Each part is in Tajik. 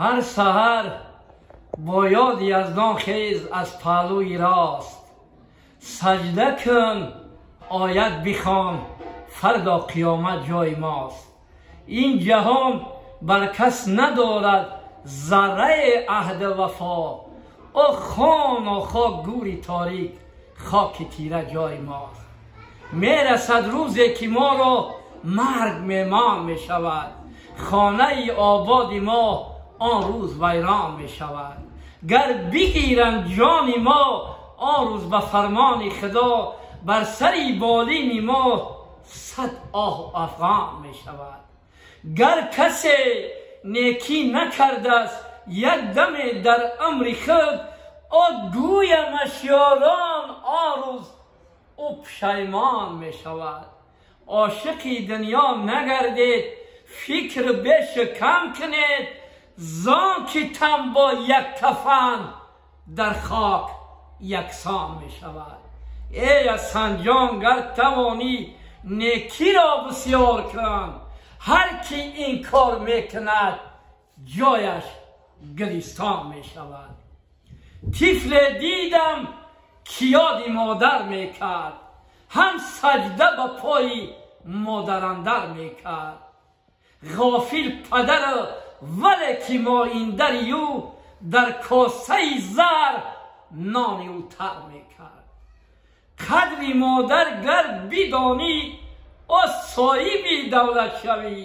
Ҳар саҳар бо ёди Яздон хез аз паҳлӯи рост, саҷда кун, оят бихон, фардо қиёмат ҷои мост. Ин ҷаҳон бар кас надорад зарраи аҳду вафо, ӯ хону хок гӯри торик, хоки тира ҷои мост. Мерасад рӯзе ки моро марг меҳмон мешавад, хонаи ободи мо он рӯз вайрон мешавад. Гар бигиранд ҷони мо он рӯз ба фармони Худо, бар сари болини мо сад оҳу афғон мешавад. Гар касе некӣ накардааст як даме дар умри худ, ӯ гӯямаш ёрон он рӯз ӯ пушаймон мешавад. Ошиқи дунё нагардед, фикр бешу кам кунед, зон ки тан бо як кафан дар хок яксон мешавад. Эй Ҳасанҷон, гар тавонӣ некиро бисёр кун, ҳар ки ин кор мекунад ҷояш гулистон мешавад. Тифле дидам ки ёди модар мекард, ҳам саҷда ба пои модарандар мекард. Ғофил падар вале ки мо индари ӯ, дар косаи зар нони ӯ тар мекард. Қадри модар гар бидонӣ, ӯ соҳиби давлат шавӣ,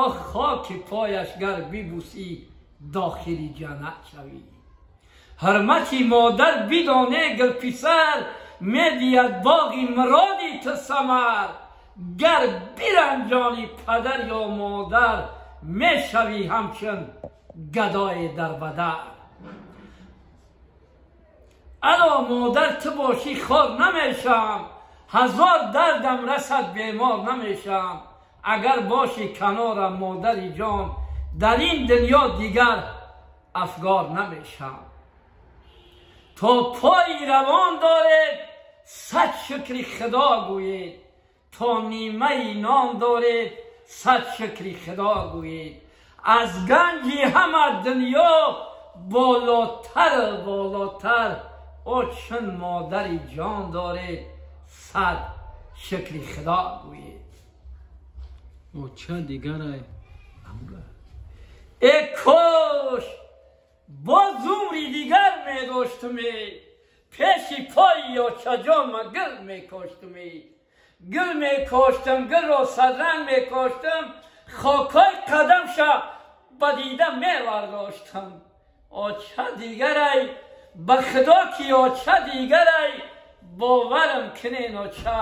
ӯ хоки пояш гар бибӯсӣ, дохили ҷаннат шавӣ. Ҳурмати модар бидоне гар писар, медиҳад боғи муроди ту самар. Гар биранҷони падар ё модар, мешавӣ ҳамчун гадои дарбадар. Ало модар ту бошӣ хор намешам, ҳазор дардам расад бемор намешам. Агар бошӣ канорам модари ҷон, дар ин дунё дигар афгор намешам. То пои равон доред сад шукри Худо гӯед, то нимаи нон доред сад шукри Худо гӯед. Аз ганҷи ҳама дунё болотар болотар, ӯ чун модари ҷон доред сад шукри Худо гӯед. Оча дигарай. Э кош боз умри дигар медоштуме, пеши пои очаҷон ма гул мекоштуме. Гул мекоштам, гулро садранг мекоштам, хокҳои қадамша ба дида мевардоштам. Оча дигарай, ба Худо ки оча дигарай, боварам кунен оча,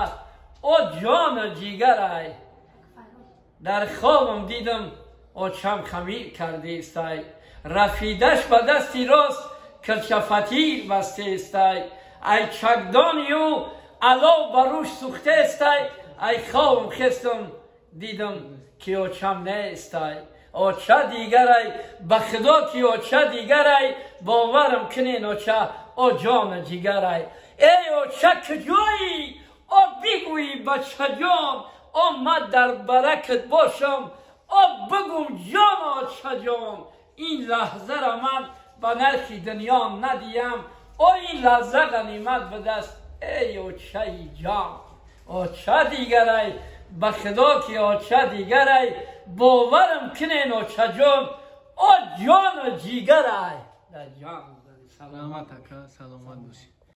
о ҷону ҷигарай. Дар хобам дидам очам хамир кардестай, рафидаш ба дасти рост килчафатир бастестай. Ай чакдони ӯ алов ба рӯш сӯхтестай, ай хобам хестам дидам ки очам нестай. Оча дигарай, ба Худо ки оча дигарай, боварам кунен оча, о ҷону ҷигарай. Эй оча куҷоӣ? О бигӯӣ бачаҷон, о ман дар баракат бошам, о бигӯм ҷон очаҷон. Ин лаҳзаро ман ба нархи дунё надиҳам, о ин лаҳза ғанимат ба даст, эй очаи ҷон. Оча дигарай, ба Худо ки оча дигарай, боварам кунен очаҷон, о ҷону ҷигарай. Саломат ака, саломат бошӣ.